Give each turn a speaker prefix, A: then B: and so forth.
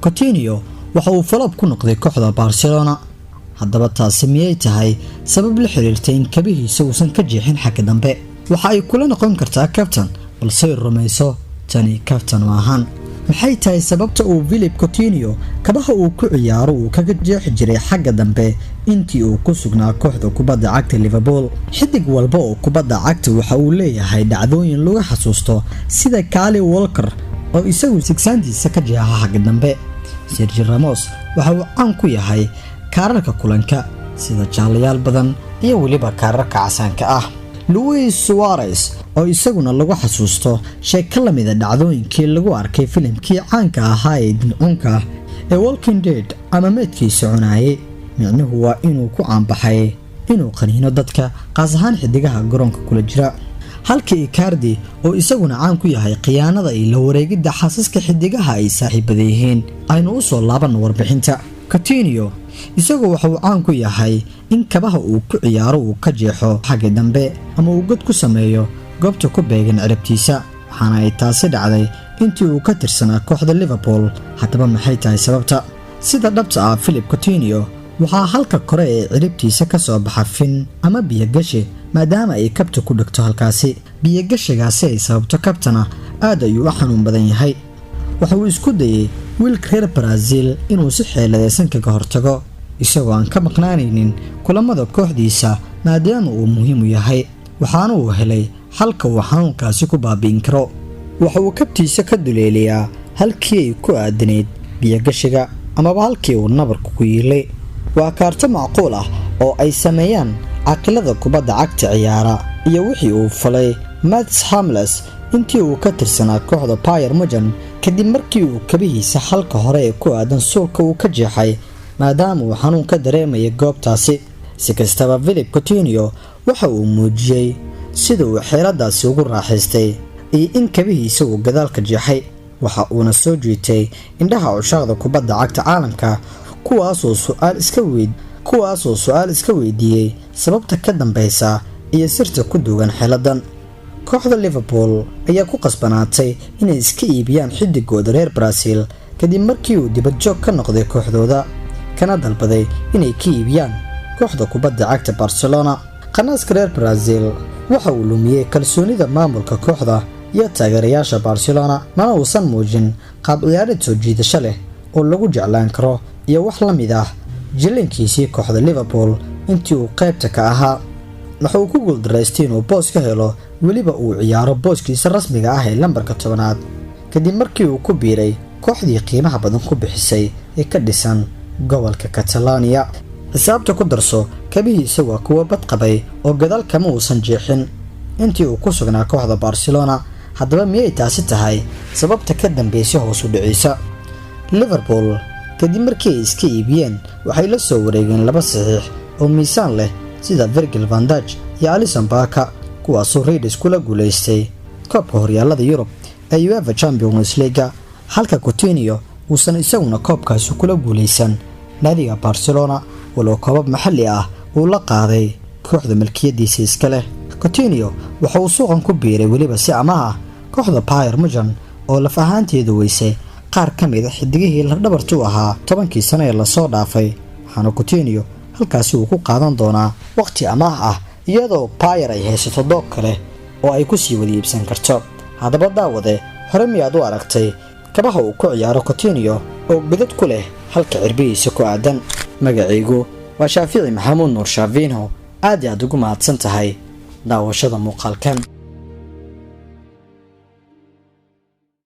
A: Coutinho waxa uu flop ku noqday kooxda Barcelona. Haddaba, taasi miyay tahay sabab la xiriirtay in kabihiisa uusan ka jeexin xagga dambe? Waxa ay kula noqon kartaa kaftan, balse rumayso, tani kaftan maahan. Maxay tahay sababta uu Philippe Coutinho kabaha uu ku ciyaaro uu kaga jeexi jiray xagga dambe intii uu ku sugnaa kooxda kubadda cagta Liverpool? Xidig walba oo kubadda cagta waxa uu leeyahay dhacdooyin lagu xasuusto, sida Kyle Walker oo isagu sigsaantiisa ka jeexa xagga dambe. Sergio Ramos waxa uu caan ku yahay kaararka kulanka, sida jaalayaal badan iyo weliba kaararka casaanka ah. Luis Suarez oo isaguna lagu xasuusto sheeko lamida dhacdooyinkii lagu arkay filimkii caanka ahaa ee dincunka ee Walking Dead ama meedkiisa cunaayay. Micnuhu waa inuu ku caanbaxay inuu qaniino dadka, qaas ahaan xidigaha garoonka kula jira. Halka Icardi oo isaguna caan ku yahay khiyaanada iyo la wareegidda xaasaska xidigaha ay saaxiibada yihiin. Aynu u soo laabanno warbixinta. Coutinho isagu waxa uu caan ku yahay in kabaha uu ku ciyaaro uu ka jeexo xagga dambe ama uu god ku sameeyo goobta ku beegan cirabtiisa, waxaana ay taasi dhacday intii uu ka tirsanaa kooxda Liverpool. Haddaba, maxay tahay sababta? Sida dhabta ah, Philippe Coutinho waxaa halka kore ee ciribtiisa ka soo baxa fin ama biyogashi, maadaama ay kabta ku dhegto halkaasi. Biyogashigaasi ay sababto kabtana aad ayuu u xanuun badan yahay. Waxa uu isku dayey wiilka reer Brazil inuu si xeeladaysan kaga hortago, isagoo aan ka maqnaanaynin kulamada kooxdiisa, maadaama uu muhiim u yahay. Waxaana uu helay xalka uu xanuunkaasi ku baabi'in karo. Waxa uu kabtiisa ka duleeliyaa halkii ay ku aadanayd biyogashiga amaba halkii uu nabarku ku yiilay. Waa kaarto macquul ah oo ay sameeyaan caqilada kubadda cagta ciyaara iyo wixii uu falay Mats Hummels intii uu ka tirsanaa kooxda Bayern Munich, kadib markii uu kabihiisa halka hore ee ku aadan suulka uu ka jeexay, maadaama uu xanuun ka dareemaya goobtaasi. Si kastaba, Philippe Coutinho waxa uu muujiyey sida uu xeeladaasi ugu raaxaystay iyo in kabihiisa uu gadaalka jeexay. Waxa uuna soo jiitay indhaha cushaaqda kubadda cagta caalamka, kuwaasoo su-aal iska weydiiyey sababta ka dambeysa iyo sirta ku duugan xeeladan. Kooxda Liverpool ayaa ku qasbanaatay inay iska iibiyaan xidigooda reer Brazil, kadib markii uu dibadjoog ka noqday kooxdooda, kana dalbaday inay ka iibiyaan kooxda kubadda cagta Barcelona. Qanaaska reer Brazil waxa uu lumiyey kalsoonida maamulka kooxda iyo taageerayaasha Barcelona, mana uusan muujin qaab ciyaareed soo jiidasho leh oo lagu jeclaan karo iyo wax la mid ah jilinkiisii kooxda Liverpool intii uu qaybta ka ahaa. Waxa uu ku guuldaraystay inuu boos ka helo, weliba uu ciyaaro booskiisa rasmiga ah ee lambarka 10aad, kadib markii uu ku biiray kooxdii qiimaha badan ku bixisay ee ka dhisan gobolka Catalonia. Xisaabta ku darso, kabihiisa waa kuwo badqabay oo gadaal kama uusan jeexin intii uu ku sugnaa kooxda Barcelona. Haddaba, miyay taasi tahay sababta ka dambeysay hoos u dhiciisa Liverpool? Kadib markii ay iska iibiyeen, waxay la soo wareegeen laba saxiix oo miisaan leh, sida Virgil van Dijk iyo Alisson Becker, kuwaasoo Reds kula guulaystay koobka horyaalada Yurub ee UEFA Champions League, halka Coutinho uusan isaguna koobkaasi kula guulaysan naadiga Barcelona, walow koobab maxalli ah uu la qaaday kooxda milkiyadiisa iska leh. Coutinho waxa uu suuqan ku biiray weliba si amaah ah kooxda Bayern Munich, oo laf ahaanteedu weysay qaar ka mid a xidigihii lafdhabartu ahaa 10kii sano ee lasoo dhaafay. Waxaana Coutinho halkaasi uu ku qaadan doonaa waqti amaah ah, iyadoo Bayern ay haysato doog kale oo ay kusii wada iibsan karto. Haddaba daawade, hore miyaad u aragtay kabaha uu ku ciyaaro Coutinho oo godad ku leh halka cirbihiisa ku aadan? Magacaygu waa Shaafici Maxamuud Nuur Shaafiinho. Aad i aad ugu mahadsan tahay daawashada muuqaalkan.